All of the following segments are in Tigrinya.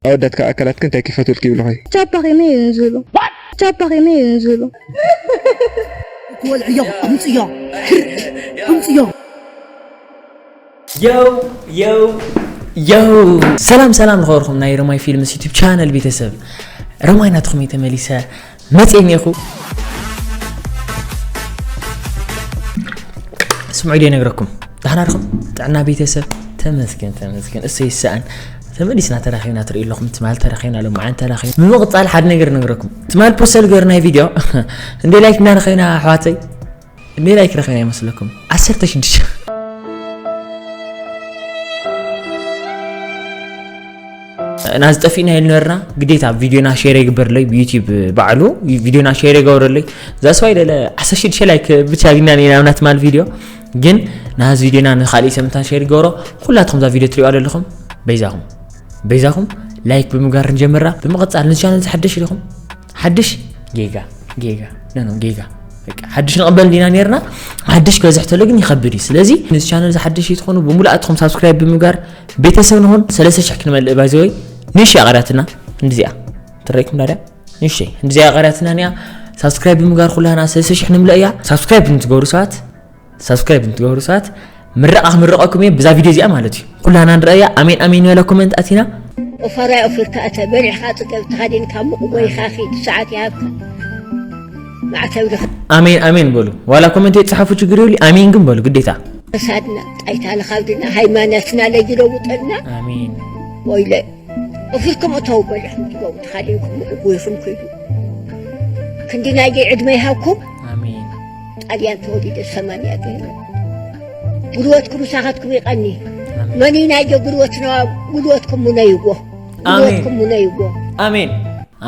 ኣወዳት ካብ ኣካላትኪ እንታይ ክፈትልኪ ይብልኺ? ቻፓ ከመይ እዩ ዝብሉ? ቻፓ ከመይ እዩ ዝብሉ? ክወልዕዮ፣ ኣምፅዮ፣ ኣምፅዮ። የው የው የው ሰላም ሰላም ዝኸበርኩም ናይ ረማይ ፊልምስ ዩቲብ ቻነል ቤተሰብ፣ ረማይ ናትኹም እየ ተመሊሰ መፅየ እኒአኹ። ስምዑ ዶ ይነግረኩም? ደሓና ዲኹም? ጥዕና ቤተሰብ? ተመስገን ተመስገን፣ እሰይ ይሰኣን። ተመሊስና ተራኺብና፣ ትርእዩ ኣለኹም፣ ትማል ተራኺብና፣ ሎማዓንቲ ተራኺብና። ብምቕፃል ሓደ ነገር ነግረኩም። ትማል ፖስት ዝገበርናዮ ቪድዮ እንደ ላይክ እናረኸብና ኣሕዋተይ፣ እንደ ላይክ ረኺብና ይመስለኩም? ዓሰርተ ሽዱሽተ። ናዚ ጠፊእና ኢሉ ነበርና። ግዴታ ቪድዮና ሼር ይግበርለይ ብዩቲብ ባዕሉ፣ ቪድዮና ሼር ይገብረለይ። ዛስዋይ ደለ ዓሰርተ ሽዱሽተ ላይክ ብቻ ግና ኢና ናብና ትማል ቪድዮ። ግን ናዚ ቪድዮና ንኻልእ ሰምታን ሼር ይገብሮ። ኩላትኩም ዛ ቪድዮ ትሪእዋ ዘለኹም በይዛኹም፣ በይዛኹም ላይክ ብምግባር ንጀምራ። ብምቕፃል ነዚ ቻነል እዚ ሓደሽ ኢኹም፣ ሓድሽ ጌጋ፣ ጌጋ፣ ኖ፣ ኖ፣ ጌጋ። በቃ፣ ሓድሽ ንቕበል ዲና ኔርና፣ ሓድሽ ክበዝሕ ተሎ ግን ይኸብድ እዩ። ስለዚ ነዚ ቻነል እዚ ሓድሽ ትኾኑ፣ ብምሉእ ኣትኹም ሳብስክራይብ ብምግባር ቤተሰብ ንኹን። ሰለስተ ሽሕ ክንመልእ፣ ባይዘወይ፣ ንእሽተይ ኣቐርያትና፣ እንድዚኣ። ትረይኩም ዳድያ? ንእሽተይ፣ እንድዚኣ ኣቐርያትና እኒኣ። ሳብስክራይብ ብምግባር ኩላና ሰለስተ ሽሕ ንምለእ እያ። ሳብስክራይብ እንትገብሩ ሰባት፣ ሳብስክራይብ እንትገብሩ ሰባት፣ ምረቓ ክምረቐኩም እየ ብዛ ቪድዮ እዚኣ ማለት እዩ። ኩላና ንረኣያ፣ ኣሜን ኣሜን ንበላ ኮመንት ኣቲና። ኦፋራይ ኦፊርካ እተ በሊዕካ ጽገብ ተኻዲንካ ሙቕ ጎይኻ ኺድ፣ ሰዓት ይሃብካ። ማዕተብ ድኻ ኣሜን ኣሜን በሉ። ዋላ ኮመንት የትጽሓፉ ችግር የብሉ፣ ኣሜን ግን በሉ ግዴታ። ከሳድና ጣይታ ለኻብድና ሃይማኖትና ለይለውጠልና። ኣሜን። ወይለ ኦፊርኩም እተው በሊዕኩም ትገቡ ተኻዲንኩም ሙቕ ጎይኹም ኪዱ። ክንዲ ናይዚ ዕድመ ይሃብኩም። ኣሜን። ጣልያን ተወሊደ ሰማንያ ገይረ። ጉልበትኩም ምሳኻትኩም ይቐኒ። ኣሜን። መኒናዮ ጉልበትና፣ ጉልበትኩም ሙነይዎ። ኣሜን። ጉልበትኩም ሙነይዎ። ኣሜን።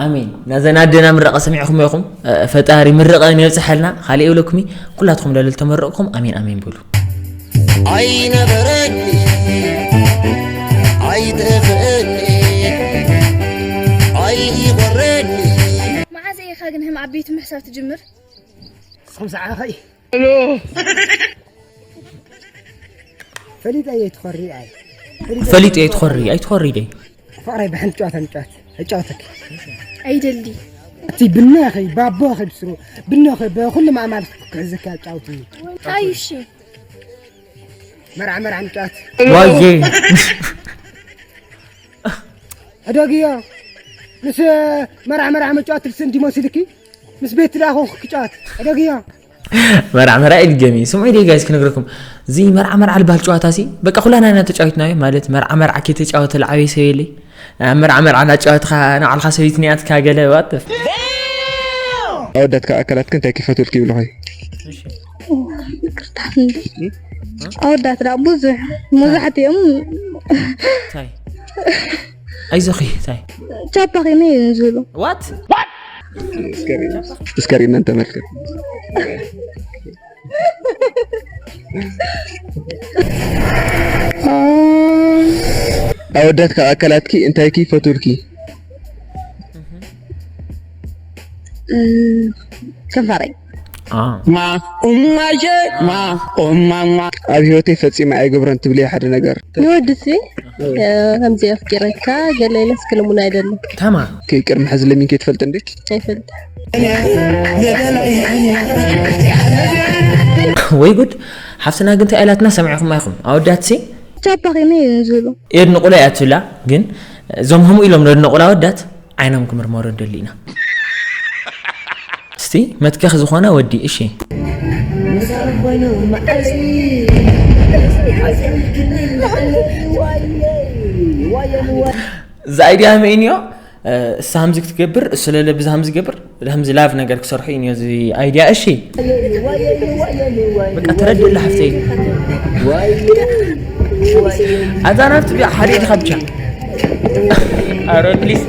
ኣሜን። ናዘን ኣደና ምረቐ ሰሚዕኹም ኢኹም። እ፣ ፈጣሪ ምርቐን የብፅሐልና። ካልእ የብለኩሚ። ኩላትኩም ለለ ዝተመረቕኩም ኣሜን ኣሜን በሉ። ኣይነበረኒ ኣይጠፍእኒ ኣይቆረኒ። መዓዘ ኢኻ ግን ህም ዓበይቲ ምሕሳብ ትጅምር? ከምዚ ዓኸይ ፈሊጠ እየ ትኾሪ ኣይ ፈሊጡ እየ ትኾሪ ኣይትኾሪ ደይ ፍቕረይ ብሓንቲ ጨዋታ ንጫወት። እጫወተኪ። ኣይደሊ። እቲ ብነኺ ባቦኺ ብስሩ ብነኺ በኩሉ ማእማል ክሕዘኪ ኣጫውትኒ። እንታይ እሺ? መርዓ መርዓ ንጫወት። ዋየ ሕደግዮ። ምስ መርዓ መርዓ መጫወት ልስን ዲሞሲልኪ ምስ ቤት ትዳ ኮንኩ ክጫወት። ሕደግዮ። መርዓ መርዓ ኢሉ ገሚ ስምዑ ኢለ ጋይስ ክነግረኩም። እዚ መርዓ መርዓ ልበሃል ጨዋታ ሲ በቃ ኩላና ኢና ተጫዊትናዮ። ማለት መርዓ መርዓ ከይተጫወተ ልዓበየ ሰብ የለይ። ኣብ መርዓ መርዓ እናጫወትካ ንባዕልኻ ሰበይቲ ኒኣትካ ገለ what the f- ኣወዳት ካብ ኣካላትኪ እንታይ ክፈትልኪ ይብልኺ? ይቅርታ እንዴ ኣወዳትና ብዙሕ መብዛሕትኦም ታይ ኣይዞኺ ታይ ቻፓ ከመይ እዮም ዝብሉ what እስከ ሪእና እንተመልከት። ኣወዳት ካብ ኣካላትኪ እንታይ ክፈትልኪ? ከንፈረይ አ ማ ኡማዬ ማ ኡማማ ኣብ ህይወተይ ፈጺመ ኣይገብሮን ትብልዮ ሓደ ነገር? ንወዲ ሲ ከምዚ ኣፍቂረካ ገለ ኢለስ ክልሙን ኣይደልን ታማ ከይ ቅድሚ ሕዚ ለሚንኪ ትፈልጥ እንዴ? ኣይፈልጥ ወይ ጉድ ሓፍትና ግን እንታይ ኢላትና ሰሚዕኹም ኣይኹም ኣወዳት ሲ ቻፓ ከመይ እዮም ዝብሉ የድንቑላ እያ ትብላ ግን እዞም ህሙ ኢሎም ነድንቑላ ኣወዳት ዓይኖም ክምርመሩ ንደሊ ኢና እስቲ መትከኽ ዝኾነ ወዲ እሺ እዚ ኣይድያ መኢንዮ እሳ ሃምዚ ክትገብር እሱ ለለ ብዚ ሃምዚ ገብር ሃምዚ ላቭ ነገር ክሰርሑ እዩ እዚ ኣይድያ እሺ በቃ ተረድእላ ሓፍተይ ኣዛ ናብቲ ሓደ ኢድኻ ብቻ ኣረ ፕሊስ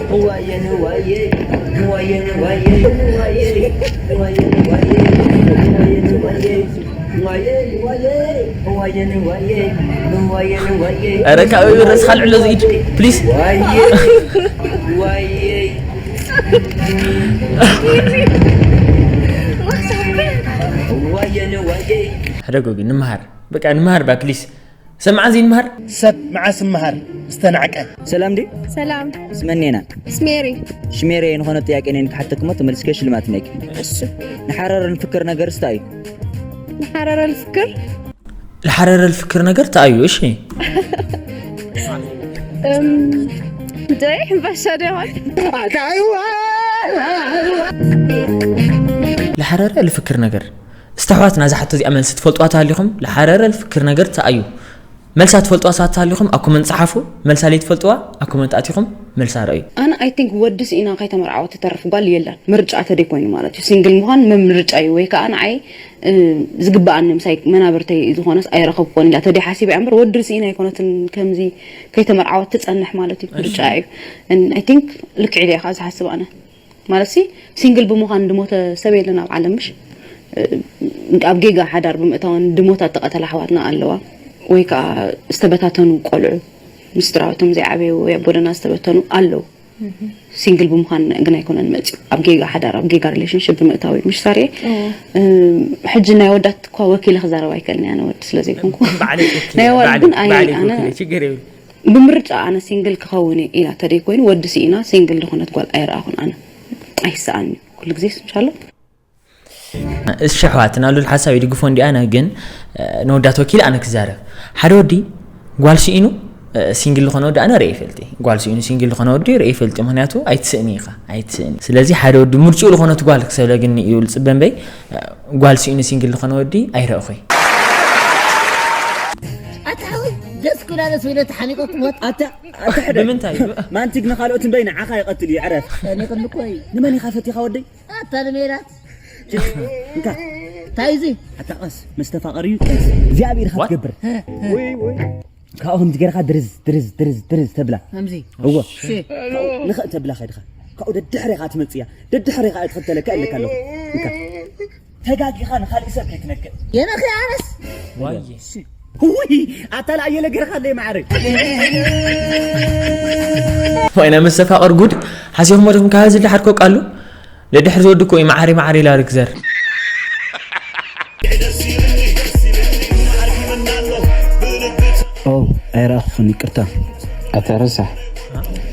ኧረ ካብ ርእስኻ ልዕሎ እዚ ኢድ ፕሊስ ሕደጎ ግን ንምሃር በቃ ንምሃር ባ ፕሊስ ሰብ መዓዝ ይንመሃር? ሰብ መዓስ መሃር ዝተናዕቀ። ሰላም ድዩ? ሰላም ስመኔና ስሜሪ ሽሜሬ ንኾነ ጥያቄ ነን ክሓተክሞ ተመልስከ ሽልማት ነኪ እሱ ንሓረር ንፍክር ነገር ስታ እዩ። ንሓረረ ልፍክር ልሓረረ ልፍክር ነገር ተኣዩ። እሺ እም፣ ደይ ሕንባሻ ደሆን ልሓረረ ልፍክር ነገር እስቲ ኣሕዋትና እዛ ሕቶ እዚኣ መልሲ ትፈልጥዋ ተሃሊኹም ልሓረረ ልፍክር ነገር ተኣዩ። መልሳ ትፈልጥዋ ሰባት ተሃሊኹም ኣብ ኮመንት ጸሓፉ። መልሳ ለይትፈልጥዋ ኣብ ኮመንት ኣቲኹም መልሳ ረእዩ። ኣነ ኣይ ቲንክ ወዲ ስኢና ከይተመርዓወት ትተርፍ ጓል የላን። ምርጫ ተደይ ኮይኑ ማለት እዩ። ሲንግል ምዃን ምርጫ እዩ። ወይ ከዓ ንዓይ ዝግበኣኒ ምሳይ መናብርተይ ዝኾነስ ኣይረኸብኩን ኢላ ተደይ ሓሲበ እያ እምበር ወዲ ስኢና ኣይኮነትን። ከምዚ ከይተመርዓወት ትፀንሕ ማለት እዩ። ምርጫ እዩ። ኣይ ቲንክ ልክዕ ኢለ ኢኻ ዝሓስብ ኣነ ማለት ሲ ሲንግል ብምዃን ድሞተ ሰብ የለን ኣብ ዓለም ምሽ ኣብ ጌጋ ሓዳር ብምእታወን ድሞታ እተቐተላ ኣሕዋትና ኣለዋ። ወይ ከዓ ዝተበታተኑ ቆልዑ ምስድራውቶም ዘይዓበዩ ወይ ኣብ ጎደና ዝተበተኑ ኣለዉ። ሲንግል ብምዃን ግን ኣይኮነን መፅዩ ኣብ ጌጋ ሓዳር ኣብ ጌጋ ሪሌሽንሽፕ ብምእታዊ ምሽ ሳርየ ሕጂ ናይ ወዳት እኳ ወኪለ ክዛረብ ኣይክእልን እያ ነወድ ስለ ዘይኮንኩ ናይ ኣዋልድ ግን ኣነ ችግር የብሉ ብምርጫ ኣነ ሲንግል ክኸውን እየ ኢላ ተደይ ኮይኑ ወዲ ስኢና ሲንግል ዝኾነት ጓል ኣይረኣኹን ኣነ ኣይሰኣን ኩሉ ግዜ ስንሻሎ እሺ ኣሕዋት ናሉል ሓሳብ ይድግፎ እንዲ ኣነ ግን ንወዳት ወኪል ኣነ ክዛረብ ሓደ ወዲ ጓል ስኢኑ ሲንግል ዝኾነ ወዲ ኣነ ርኢ ይፈልጢ ጓል ስኢኑ ሲንግል ዝኾነ ወዲ ርኢ ይፈልጢ ምክንያቱ ኣይትስእኒ ኢኻ ኣይትስእኒ ስለዚ ሓደ ወዲ ምርጭኡ ዝኾነት ጓል ክሰለግኒ እዩ ዝፅበ እምበይ ጓል ስኢኑ ሲንግል ዝኾነ ወዲ ኣይረእኹይ ኣታ ሓወይ ደስ ኩላ ደስ ኢለ ተሓኒቀኩም ወጥ ኣታ ኣታ ሕደ ብምንታይ ማንቲግ ንኻልኦት እምበይ ንዓኻ ይቐትል እዩ ዕረፍ ተኒቅልኮይ ንመን ኢኻ ፈቲኻ ወደይ ኣታ ንሜላት እንካ እንታይ እዚ ኣታ ቀስ ምስ ተፋቐር እዩ ቀስ እግዚኣብሔር ኢኻ ትገብር ካብኡ ከምዚ ገርካ ድርዝ ድርዝ ድርዝ ድርዝ ተብላ ከምዚ እዎ ሺ ንኽእ ተብላ ከድኻ ካብኡ ደድሕሬኻ ትመፅያ ደድሕሬኻ እትኽተለካ ኣለካ ኣለኹ እንካ ተጋጊኻ ንኻልእ ሰብ ከይትነክእ የነኺ ኣነስ ዋየ ውይ ኣታ ለኣየለ ገርካ ኣለይ ማዕረ ዋይና መሰፋቕር ጉድ ሓሲኹም ወደኹም ካብ ዝለ ሓድኮ ቃሉ ለድሕር ዝወድኮ እዩ መዓሪ መዓሪ ኢላ ርግዘር ኦ ኣይረኣኹን ይቅርታ ኣታ ረሳሕ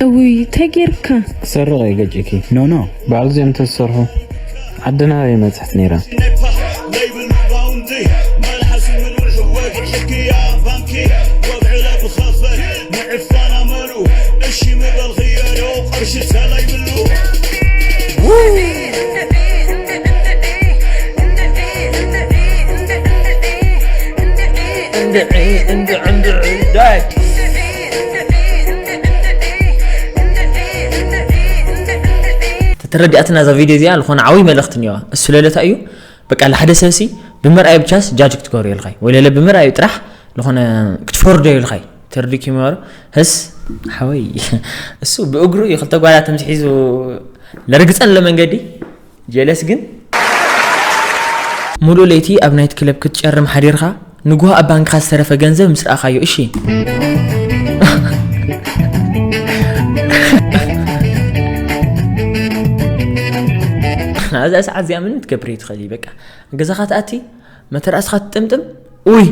እውይ እንታይ ጌርካ ክሰርቕ እየ ገጭኪ ኖ ኖ ባዕሉ ዘም ተዝሰርሑ ዓድና ኣበይ መፅሕት ነይራ ተረዲኣትና እዛ ቪድዮ እዚኣ ዝኾነ ዓብይ መልእኽቲ እኒዋ እሱ ለለታ እዩ በቃ ለሓደ ሰብሲ ብምርኣይ ብቻስ ጃጅ ክትገሩ የልካይ ወይ ለለ ብምርኣዩ ጥራሕ ዝኾነ ክትፈርዶ የልካይ ተርዲክ ይመሩ ህስ ሓወይ እሱ ብእግሩ እዩ ክልተ ጓላት ምስ ሒዙ ለርግፀን ለመንገዲ ጀለስ ግን ሙሉእ ለይቲ ኣብ ናይት ክለብ ክትጨርም ሓዲርካ ንጉሆ ኣብ ባንክኻ ዝተረፈ ገንዘብ ምስ ረኣኻዮ እሺ ኣብዛ ሰዓት እዚኣ ምንም ትገብር ትኽእል በቃ ገዛኻ ትኣቲ መተርኣስኻ ትጥምጥም ውይ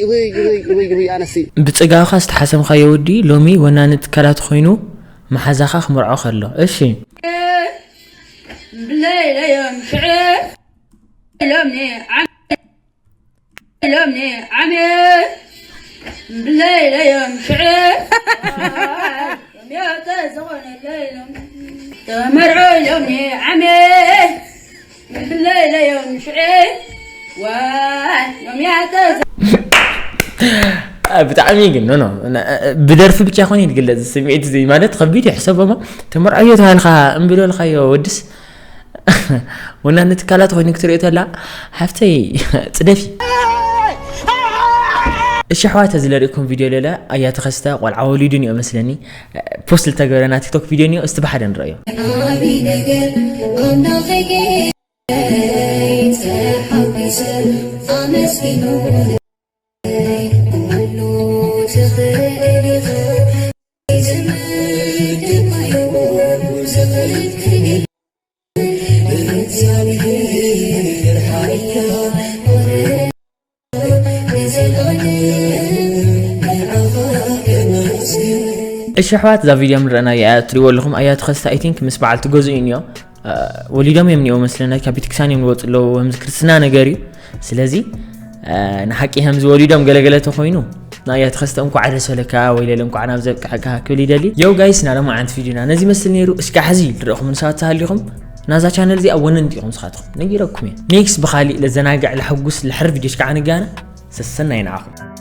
ውይ ውይ ውይ ውይ ኣነሲ ብፅጋብኻ ዝተሓሰምኻዮ ወዲ ሎሚ ወናኒ ትካላት ኮይኑ መሓዛኻ ክምርዖ ከሎ እሺ ብለይለዮም ሽዕር ኢሎምኒ ዓም- ኢሎምኒ ዓምየ ብለይለዮም ሽዕር ሎምዮ ተዝኾነ ለይሎም ተመርዖ ኢሎምኒ ዓምየ ብለይለዮም ሽዕር ዋይ ሎምያ ተዝ ብጣዕሚ ግን ኖ ኖ ብደርፊ ብቻ ኮነ ይትግለጽ ስምዒት እዚ ማለት ከቢድ ይሕሰቦማ ተመርዓዮ ተባልካ እምብሎ ልካዮ ወድስ ወና ንትካላት ኮይኑ ክትሪኦ ተላ ሓፍተይ ፅደፊ እሺ ኣሕዋት እዚ ለሪእኩም ቪድዮ ለለ ኣያ ተኸስተ ቆልዓ ወሊዱ ኒኦ መስለኒ ፖስት ልተገበረና ቲክቶክ ቪድዮ ኒኦ እስቲ ብሓደ ንረእዮ እሺ ኣሕዋት፣ እዛ ቪድዮ ምረአና እያ ትሪእዎ ኣለኹም። ኣያ ተኸስተ I think ምስ በዓልቲ ገዝኡ እዩ እኒኦ። አ፣ ወሊዶም እዮም እኒኦ መስለና፣ ካብ ቤተክርስትያን እዮም ዝወፁ ኣለዉ፣ ከምዚ ክርስትና ነገር እዩ። ስለዚ አ፣ ንሓቂ ከምዚ ወሊዶም ገለገለ ተኾይኑ፣ ንኣያ ተኸስተ እንኳዕ ደስ በለካ ወይ ለለ እንኳዕ ናብ ዘብቅዐካ ክብል ይደሊ። ዮ ጋይስ፣ ናሎም ዓይነት ቪድዮና ነዚ መስል ነይሩ። እስካ ሕዚ ዝረእኹም ንሳት ተሃሊኹም ናዛ ቻነል እዚኣ ወነንቲ ኢኹም ንስኻትኩም፣ ነጊረኩም እየ። ኔክስት ብኻሊእ ለዘናግዕ ለሐጉስ ለሕር ቪድዮ እስካ ንጋና። ሰሰናይ ንዓኹም።